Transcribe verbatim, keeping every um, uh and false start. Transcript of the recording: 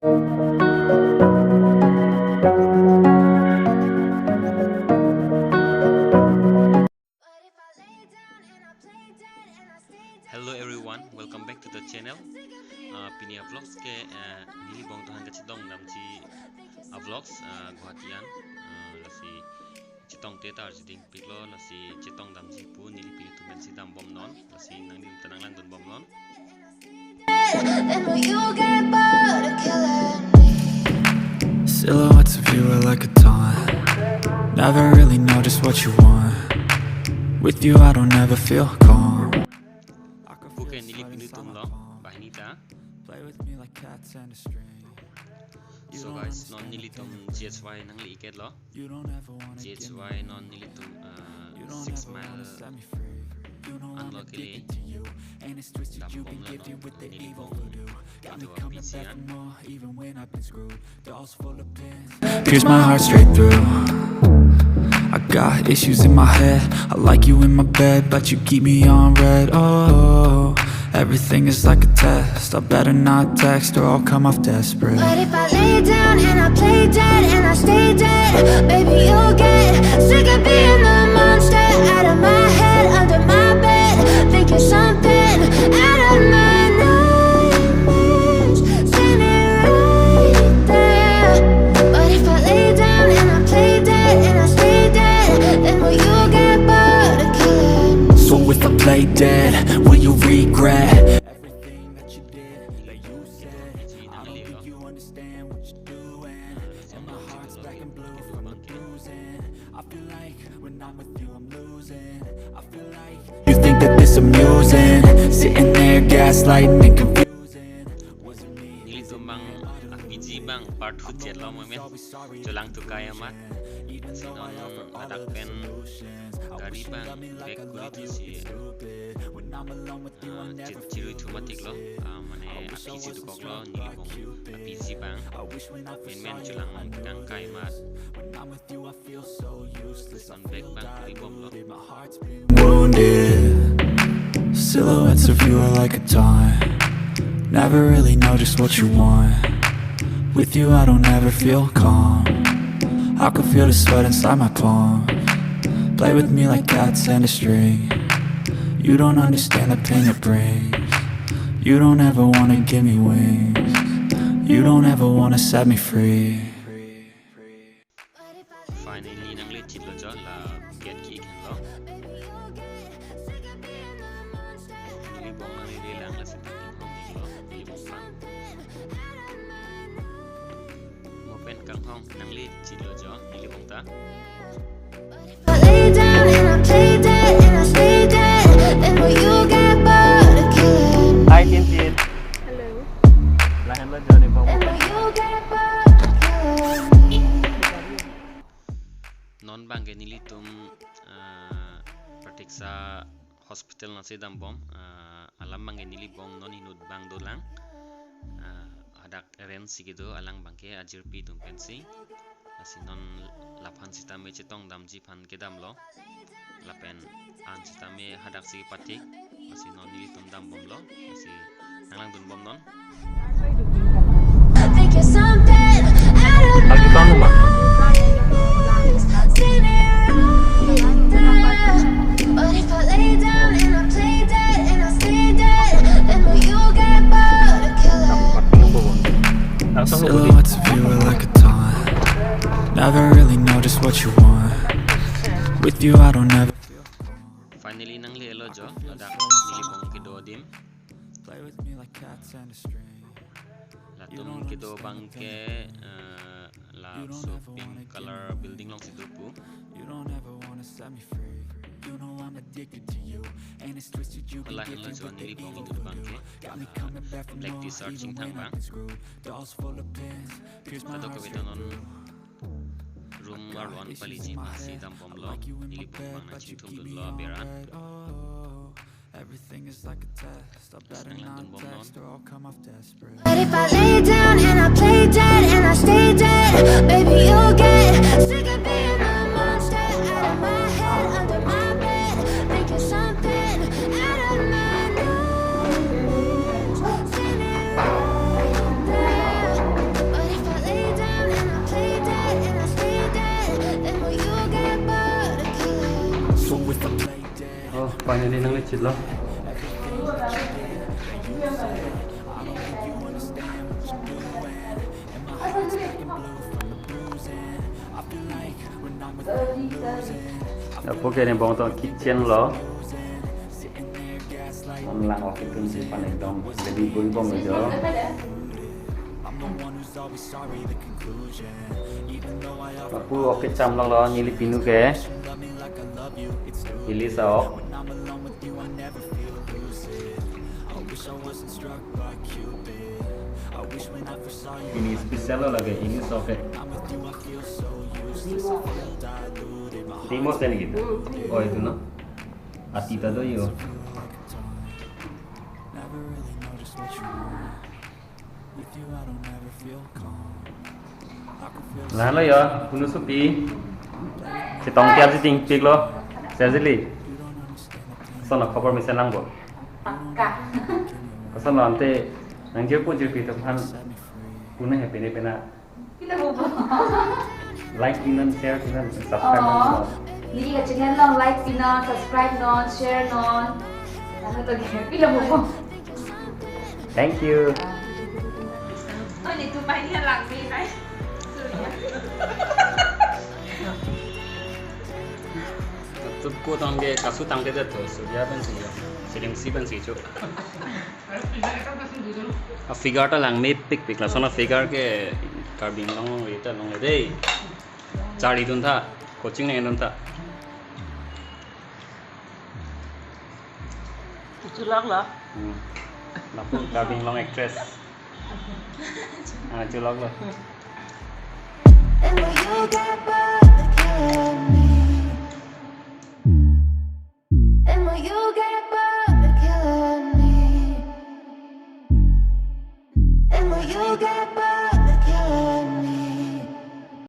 Hello everyone, welcome back to the channel. Uh, pini a vlogs ke, uh, neli bong dohan kachetong damji a vlogs, uh, Guwahati an, uh, lasi chetong te ta arjuding piklo, lasi chetong damji pu neli pini tumen si dam bom non, lasi nangli ta nang langdun bom non. Then will you get bored of killing me? Silhouettes of you are like a taunt. Never really know just what you want. With you, I don't ever feel calm. Puke neli pini tum lo, banghini ta. Play with me like cats and a string. So guys, non nelitum G H Y nangli iket lo. G H Y non nelitum, uh, Six Mile an lo kele. Dam bom lo non neli bong kedo a P G an. Pierce my heart straight through. I got issues in my head. I like you in my bed, but you keep me on red. Oh, everything is like a test. I better not text or I'll come off desperate. But if I lay down and I play dead and I stay dead, baby, you'll get sick of being the monster out of my head, under my bed, thinking something out of my nightmares. Seen it right there. But if I lay down and I play dead and I stay dead, then will you get bored of killing me? So if I play dead, will you regret everything that you did, that you said? I don't think you understand what you're doing. And my heart's black and blue from the bruising. I feel like when I'm with you, I'm losing. I feel like you think that this amusing, sitting there gaslighting and confusing. Nelitum bang a P G bang part two chet lo momen. Cholang tukai amat. Sinon adak pen gari bang back kuri tu si, ah, chit chirui thu matik lo. Ah, mane a P G tu kok lo, neli bong a P G bang. Men men cholang dang kai mat. Sinon back bang kuri bom lo. Wounded. Silhouettes of you are like a taunt. Never really know just what you want. With you, I don't ever feel calm. I can feel the sweat inside my palms. Play with me like cats and a string. You don't understand the pain it brings. You don't ever wanna give me wings. You don't ever wanna set me free. Finally, nangli chit lo jo, la gate ke-ik henlo. Neli bong nangli relang, lasi ta kanghong ding lo neli bong bang. Mo pen kanghong, nangli chit lo jo neli bong ta. If I lay down and I play dead and I stay dead, then will you get bored of killing me? Hi, Tintin. Hello. Lahenlo jo neli bong. Then will you get bored of killing me? Non bang ke nelitum, ah, Pratiksha Hospital nangsi dam bom, ah, alam bang ke neli bong non inut bang dolang. Ah, hadak eren si kedo alang bang ke ajirpi atum pensi. Lasi non laphan sitame chetong damji aphan kedam lo. Lapen an sitame hadak si patik. Lasi non nelitum dam bom lo. Lasi nang langdun bom non. Think you're something out of my nightmares. Seen it right there. But if I lay down and I play dead and I stay dead, then will you get bored of killing me? Silhouettes of you are like a taunt. Never really know just what you want. With you, I don't ever feel calm. Finally, nangli elo jo, ladak neli bong kedo adim. Play with me like cats and a string. Latum kedo bang ke, eh, laso pink color building alongsi do pu. You don't ever wanna set me free. You know I'm addicted to you. And it's twisted, you can get me with the evil voodoo. Got me coming back for more even when I've been screwed. Dolls full of pins, pierce my heart straight through. Room arlo an paliji masi dam bom lo, neli bong bang nangchingthum dun lo aber an. Everything is like a test. I better not text or I'll come off desperate. But if I lay down and I play dead and I stay dead, baby, you'll get sick of being the monster out of my head, under my bed, thinking something out of my nightmares. Seen it right there. Finally, nang chit lo. Apo ke ne bong tong kitchen lo. Mon lang ok kitchen si pan ekdom jadi bui bom jo. Lapu ok kecham lo lo, neli pinu ke. Ili sa ok. Ini special lo lagi, ini soke. Timos dan gitu. Oh, itu no. Ati ta do yo. Lahenlo yo, punu supi. Si tong tiap si tingpik lo. Seriously. Sono khobor mesen lang bo. Pakka. Sono ante nang jirpo jirpi atum aphan punu happy ne pena. Pila bobo. Like pinon, share pinon, subscribe pinon. Oh. Neli ka channel along like pinon, subscribe non, share non. Ano to gini, pila bobo. Thank you. Oh, nelitum mai ni lang ni, hai. Surya. Tup ko tangke, kasu tangke det to, Surya pen si jo. Siling si pen si jo. A figure ta lang mepikpik, lason a figure ke Karbi Anglong rita long dei. Charlidun tha, coaching nangdun tha. Chulak lo. Hmm. Lapu Karbi Anglong actress. Ah, chulak lo. And when you get bored of killing me, and when you get bored of killing me, and when you get bored